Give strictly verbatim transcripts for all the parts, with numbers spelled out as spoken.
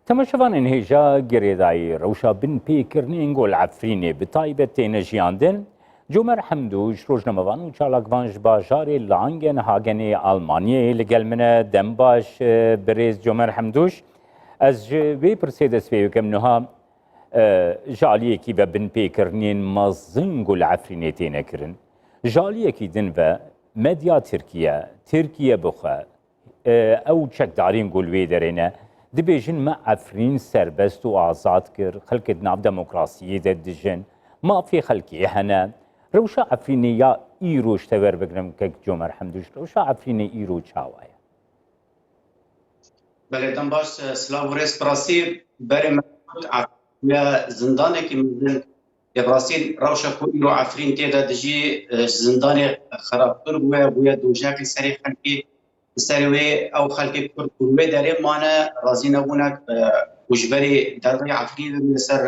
Temaşevanên hêja girêdayî rewşa binpêkirinên ku li Efrînê bi taybet têne jiyandin, Comer Hemdûş, rojnamevan û çalakvan ji bajarê Langen Hagenê Almanyayê li gel min e. Dem baş, e, birêz Comer Hemdûş. Ez ji wê pirsê dest pê bikim. Niha, e, ji aliyekî ve binpêkirinên mezin ku li Efrînê têne kirin. Ji aliyekî din ve medya Tirkiye, Tirkiye bixwe, e, ew çekdarên ku li wê derê ne, dibêjin me Efrîn serbest û azad kir, xelkê di nav demokrasiyê de dijin, mafê xelkê hene. Rewşa Efrînê ya îro ji te werbigirim kek Comer Hemdûş, rewşa Efrînê îro çawa ye? Belê, dem baş, e, silav û rêz. Bi rastî berê me got, Efrîn bûye zindanekî mezin. Ê, bi rastî rewşa ku îro Efrîn tê de dijî, e, ji zindanê xerabtir bûye, bûye dojek li serê xelkê. Li serê wê ew xelkê Kurd ku li wê derê mane, razî nebûne, e, ku ji berî derveyê Efrînê bibin, li ser,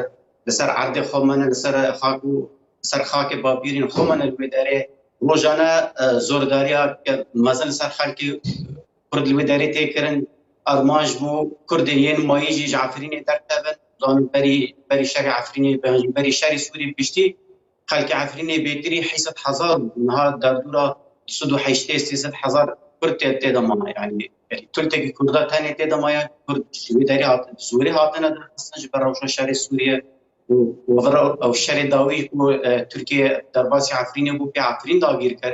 li ser erdê xwe mane, li ser xak û li ser xakê bapîrên xwe mane li wê derê. Rojane, e, zordariya ke mezin li ser xelkê Kurd li wê derê tê kirin. Armanc bû Kurdên yên mayî jî ji Efrînê derkevin. Zanin berî, berî şerê Efrînê, berî şerê Sûriyê piştî xelkê Efrînê bêtirî heyşt sed hezar bû. Niha derdora du sed û heştê, sê sed hezar Kurd tê, tê de mane. Yanî, yanî tultekî Kurda tenê tê de maye. Kurd ji wê derê hat, bi zorê hatine derxistin ji ber rewşa şerê Sûriyê û, û vir ew şerê dawî ku, e, Tirkiye derbasî Efrînê bû, pê Efrîn dagîr kir.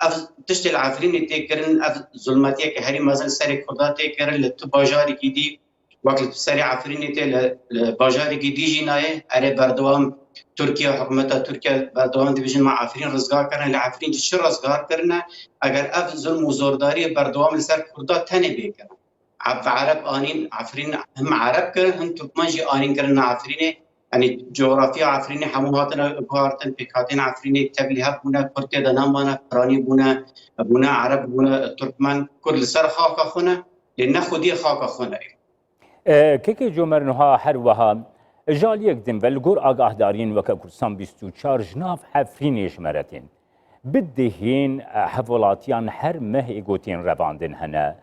Ev tiştê li Efrînê tê kirin, ev zulmetiyeke herî mezin li serê Kurda tê kirin, li tu bajarekî dî, wek li serê Efrînê tê, li, li bajarekî dî jî nayê. Erê, berdewam Tirkiye, hikûmeta Tirkiye berdewam dibêjin me Efrîn rizgar kirine, li Efrîn jî çi rizgar kirine? Eger ev zulm û zordariyê berdewam li ser Kurda tenê bê kirin, Ev Ereb anîn Efrîn, him Ereb kirin, him Turkmen jî anîn kirine Efrînê. Yanî coğrafya Efrînê hemû hatine guhartin, pêkhatên Efrînê tevlî hev bûne, Kurd tê de nemane, Piranî bûne, bûne Ereb, bûne Turkmen, Kurd li ser xaka xwe ne, lê ne xwediyê xaka xwe ne. E, Kekê Comer, niha her wiha ji aliyek din ve li gor agahdariyên weke Kurdistan bîst û çar ji nav Efrînê ji me re tên. Bi dehên, e, hevwelatiyan her meh êgo tên revandin hene.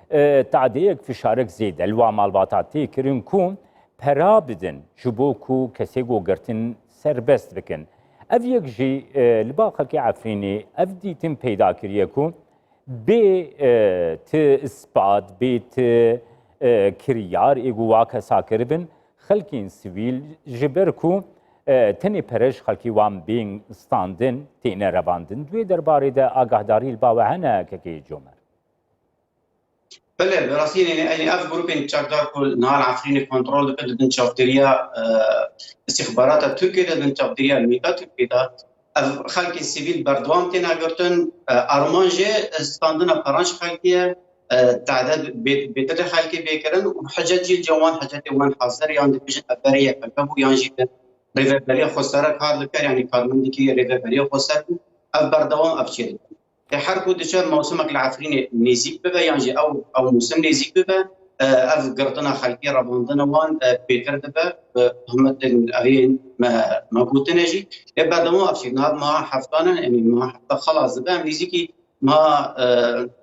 E, tadeyek fişarek zêde li wan malbata tê kirin ku pera bidin ji bo ku kesê go girtin serbest bikin. Ev yek jî, e, li ba xelkê Efrînê ev dîtin peyda kiriye ku bê, e, ti ispat, bê ti, e, kiryar ê ku wa kesa kiribin, xelkên sivîl ji ber ku, e, tenê pere ji xelkê wan bên standin, têne revandin. Di wê derbarê de agahdarî li ba we hene, Kekê Comer? Belê, bi rastî, yanî, yanî ev grûpên çekdar ku niha li Efrînê kontrol dikin, di bin çavdiriya, e, îstîxbarata Tirkiyê de, di bin çavdiriya mîta Tirkiyê de, ev xelkên sivîl berdewam têne girtin. E, armanc jê standina peran ji xelkê ye, e, tade bê-, bêtir li xelkê bê kirin û hicet jî li cem wan hicetê wan hazir, yan dibêjin ev berê Y P G bû, yan jî bi rêveberiya xwesere kar dike, yanî karmendekî rêveberiya xweser bû. Ev berdewam ev çê dikin. Lê her ku diçe mewsimek li Efrînê nêzîk bibe, yan jî ew, ew mûsim nêzîk bibe, e, ev girtina xelkê, revandina wan, e, bêtir dibe, bi tohmetên evê me, me gotine jî. Lê berdewam ev çê, niha meha heftan e, yanî meha hefta xelas dibe, em nêzîkî meha, e,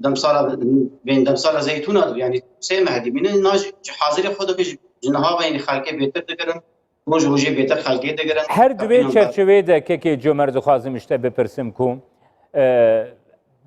demsala, bên demsala zeytûna dibe, yanî sê meh dimîne, niha ji, ji hazirê xwe dike, ji, ji niha ve, yanî xelkê bêtir digirin. Roj rojê bêtir xelkê digirin. Her di wê çerçeveyê de, Kekê Comer, dixwazim ji te bipirsim ku, e,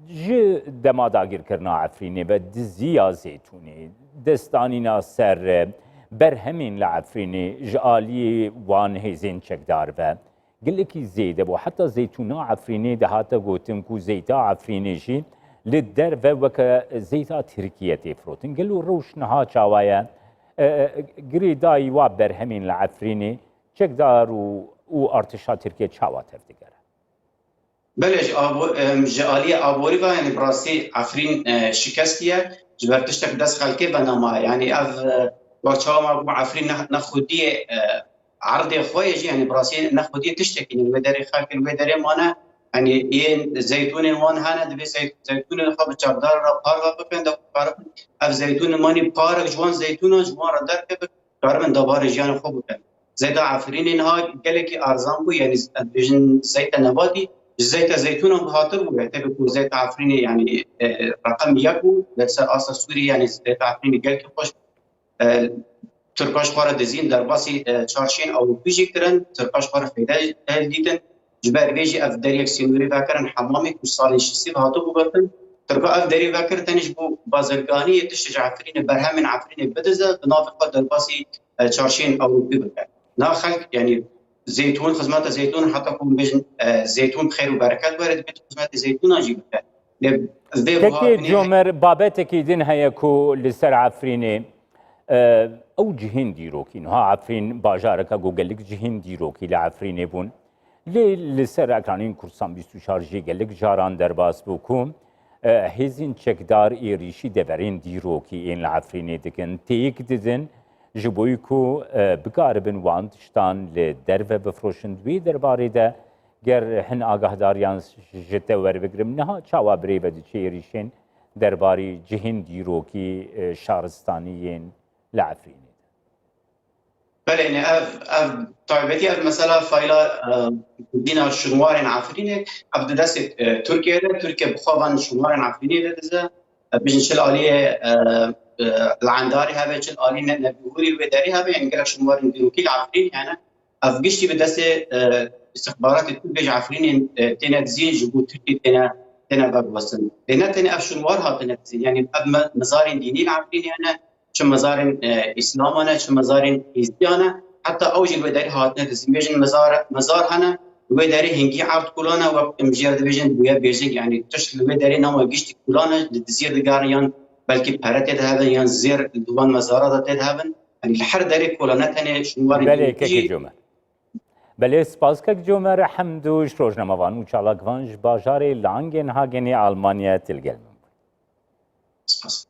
ji dema dagirkirina Efrînê ve diziya zeytûnê, destanîna ser, e, berhemên li Efrînê ji aliyê wan hêzên çekdar ve gelekî zêde bû. Heta zeytûna Efrînê dihate gotin ku zeyta Efrînê jî li derve weke zeyta Tirkiye tê firotin. Gelo rewş niha çawa ye? E, e, girêdayî wa berhemên li Efrînê çekdar û, û artêşa Tirkiye çawa tevdigere? Belê, ji abo-, em, ji aliyê aborî ve, yanî bi rastî Efrîn, e, şikestiye, ji ber tiştek dest xelkê ve nemaye. Yanî ev, e, wek çawa me got, Efrîn ne, ne xwediyê, e, erdê xwe ye jî, yanî bi rastî ne xwediyê tiştekî ne. Li wê derê xelk li wê derê mane, yanî yên zeytûnên wan hene, divê zey-, zeytûnên xwe bi çavdar re parve bikin, de ku karibin ev zeytûnên manî parek ji wan zeytûnan ji wan re derkevin, karibin debarê jiyanê xwe bikin. Zeyta Efrînê niha gelekî erzan bû, yanî em dibêjin zeyta nebatî, ji zeyta zeytûnan bihatir bû. Tevî ku zeyta Efrînê, yanî, e, reqem yek bû, li ser asta Sûriyê, yanî zeyta Efrînê gelekî xweş, e, Tirka ji xwe re dizîn derbasî e, çarşiyên Ewropî jî kirin, Tirka ji xwe re feyde e, dîtin. Ji ber vê jî ev deriyek sînorî vekirin hemamê ku salên şêstî ve hatibû girtin. Tirka ev derî vekir tenê ji bo bazirganiyê tiştê ji Efrînê, berhemên Efrînê bidize, bi navê xwe derbasî e, çarşiyên Ewropî bike. Na xelk, yanî zeytûn, xizmeta zeytûn, heta ku hûn bêjin e, zeytûn bi xêr û bereket were, dibê tu xizmetê zeytûnan jî bike. Lê vê buha Kekê binê Comer, babetekî din heye ku li ser Efrînê, e, ew cihên dîrokî, niha Efrîn bajareka ku gelek cihên dîrokî li Efrînê bûn. Lê li ser ekranên Kurdistan bîst û çar jî gelek caran derbas bû ku, e, hêzên çekdar êrîşî deverên dîrokî ên li Efrînê dikin, têk didin, ji bo ku, e, bikaribin wan tiştan li derve bifroşin. Di wê derbarê de ger hin agahdariyan ji te werbigrim, niha çawa birêve diçe êrîşên derbarî cihên dîrokî, e, şaristanî yên li Efrînê de? Belê, ne, ev, ev taybetî, ev mesela fayla e, dîna şûnwarên Efrînê, ev di destê e, Tirkiyê de, Tirkiye bi xwe van şûnwarên Efrînê de dize. E, bijin çi li aliyê e, e, li Endarê hebe, çi li aliyê ne, Nebihûrî wê derê hebe, yani gelek şûnwarên dîrokî li Efrînê hene. Ev giştî bi destê e, istixbaratê Tirkiyê ji Efrînê e, têne dizîn, ji bo Tirkiyê têne, têne veguhestin. Lê ne tenê ev şûnwar hatine dizîn, yani ev me, mizarên dînî li Efrînê hene, çi mezarên e, Îslama ne, çi mezarên Êzidiya ne, heta ew jî li wê derê hatine dizîn. Bêjin mezar, mezar hene, li wê derê hingî erd kolan e, wek em jê re dibêjin bûye bêjing, yanî tişt li wê derê nema giştî kolan e, li diziyê digerin yan belkî pere tê de hebin yan zêr li wan mezara de tê de hebin. Yanî li her derê kolan e, ne tenê şûnwarên Belê, dînî kekê jî. Comer. Belê, spas kek Comer, hemd û ji rojnamevan û çalakvan ji bajarê Langenhagenê Almanya til gel min bûn. Spas.